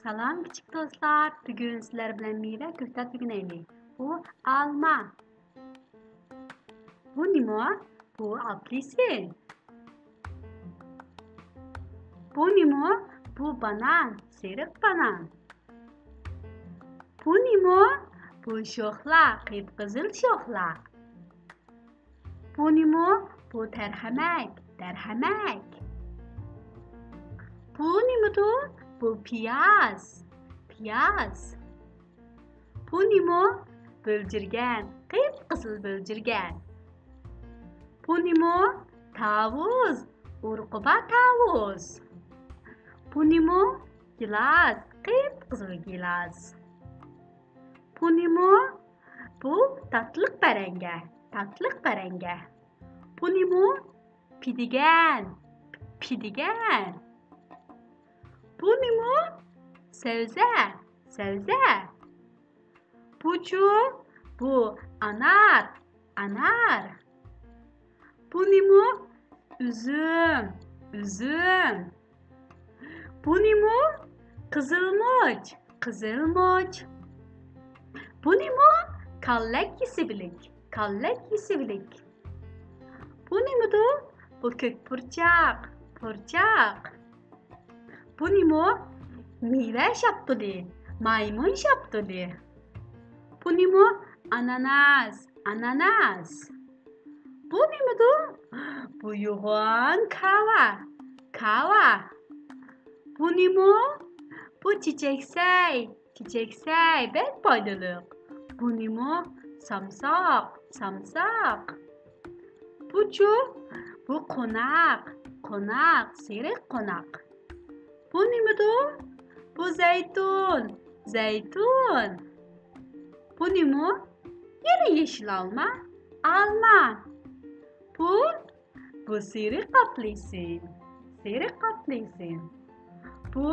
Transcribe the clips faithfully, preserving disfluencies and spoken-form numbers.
سالام كىچىك دوستلار، بۈگۈن سىلەر بىلەن مېۋە كۆكتات ئۆگىنەيلى. بۇ ئالما. بۇ نېمە؟ بۇ ئاپېلسىن. بۇ نېمە؟ بۇ بانان، سېرىق بانان. بۇ نېمە؟ بۇ شوخلا، قىپقىزىل شوخلا. بۇ نېمە؟ بۇ تەرخەمەك، تەرخەمەك. بۇ نېمىدۇ؟ بۇ پىياز، پىياز. بۇ نېمە؟ بۆلجۈرگەن، قىپقىزىل بۆلجۈرگەن. بۇ نېمە؟ تاۋۇز، ئۇرۇقى بار تاۋۇز. بۇ نېمە؟ گىلاس، قىپقىزىل گىلاس. بۇ نېمە؟ بۇ تاتلىق بەرەڭگە، تاتلىق بەرەڭگە. بۇ نېمە؟ پىدىگەن، پىدىگەن. بۇ نېمە؟ سەۋزە، سەۋزە. بۇچۇ؟ بۇ ئانار، ئانار. بۇ نېمە؟ ئۈزۈم، ئۈزۈم. بۇ نېمە؟ قىزىلمۇچ، قىزىلمۇچ. بۇ نېمە؟ كاللەك يېسىۋىلىك، كاللەك يېسىۋىلىك. بۇ نېمىدۇ؟ بۇ كۆك پۇرچاق، پۇرچاق. بۇ نېمە؟ مېۋە شاپتۇلى، مايمۇن شاپتۇلى. بۇ نېمە؟ ئاناناس، ئاناناس. بۇ نېمىدۇ؟ بۇ يوغان كاۋا، كاۋا. بۇ نېمە؟ بۇ چېچەكسەي، چېچەكسەي، بەك پايدىلىق. بۇ نېمە؟ سامساق، سامساق. بۇچۇ؟ بۇ قوناق، قوناق، سېرىق قوناق. بۇ نېمىدۇ؟ بۇ زەيتۇن، زەيتۇن. بۇ نېمە؟ يەنە يېشىل ئالما، ئالما. بۇ، بۇ سېرىق ئاپېلسىن، سېرىق ئاپېلسىن. بۇ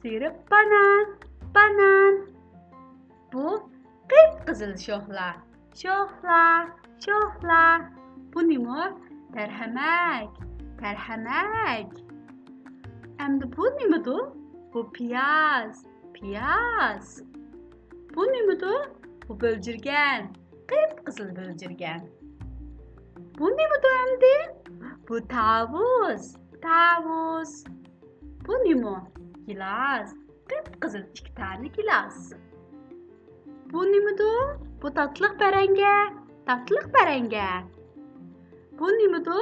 سېرىق بانان، بانان. بۇ قىپقىزىل شوخلا، شوخلا، شوخلا. بۇ نېمە؟ تەرخەمەك، تەرخەمەك. ئەمدى بۇ نېمىدۇ؟ بۇ پىياز، پىياز. بۇ نېمىدۇ؟ بۇ بۆلجۈرگەن، قىپقىزىل بۆلجۈرگەن. بۇ نېمىدۇ ئەمدى؟ بۇ تاۋۇز، تاۋۇز. بۇ نېمە؟ گىلاس، قىپقىزىل ئىككى دانە گىلاس. بۇ نېمىدۇ؟ بۇ تاتلىق بەرەڭگە، تاتلىق بەرەڭگە. بۇ نېمىدۇ؟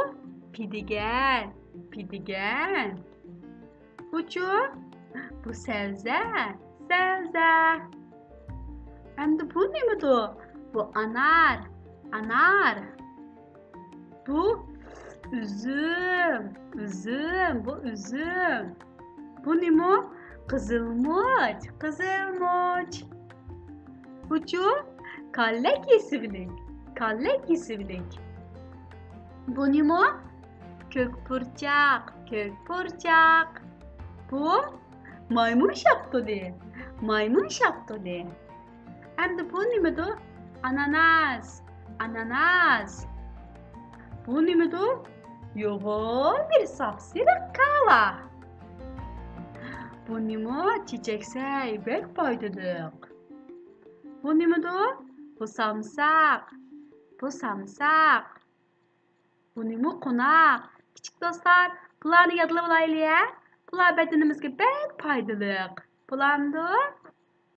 پىدىگەن، پىدىگەن. بۇچۇ؟ بۇ سەۋزە، سەۋزە. ئەمدى بۇ نېمىدۇ؟ بۇ ئانار، ئانار. بۇ ئۈزۈم، ئۈزۈم، بۇ ئۈزۈم. بۇ نېمە؟ قىزىلمۇچ، قىزىلمۇچ. بۇچۇ؟ كاللەك يېسىۋىلىك، كاللەك يېسىۋىلىك. بۇ نېمە؟ كۆك پۇرچاق، كۆك پۇرچاق. بۇ مايمۇن شاپتۇلى، مايمۇن شاپتۇلى. ئەمدى بۇ نېمىدۇ؟ ئاناناس، ئاناناس. بۇ نېمىدۇ؟ يوغان بىر ساپسېرىق كاۋا. بۇ نېمە؟ چېچەكسەي، بەك پايدىلىق. بۇ نېمىدۇ؟ بۇ سامساق. بۇ سامساق. بۇ نېمە؟ قوناق. كىچىك دوستلار، بۇلارنى يادلىۋالايلى، ھە؟ بۇلار بەدىنىمىزگە بەك پايدىلىق. بۇلارمىدۇ؟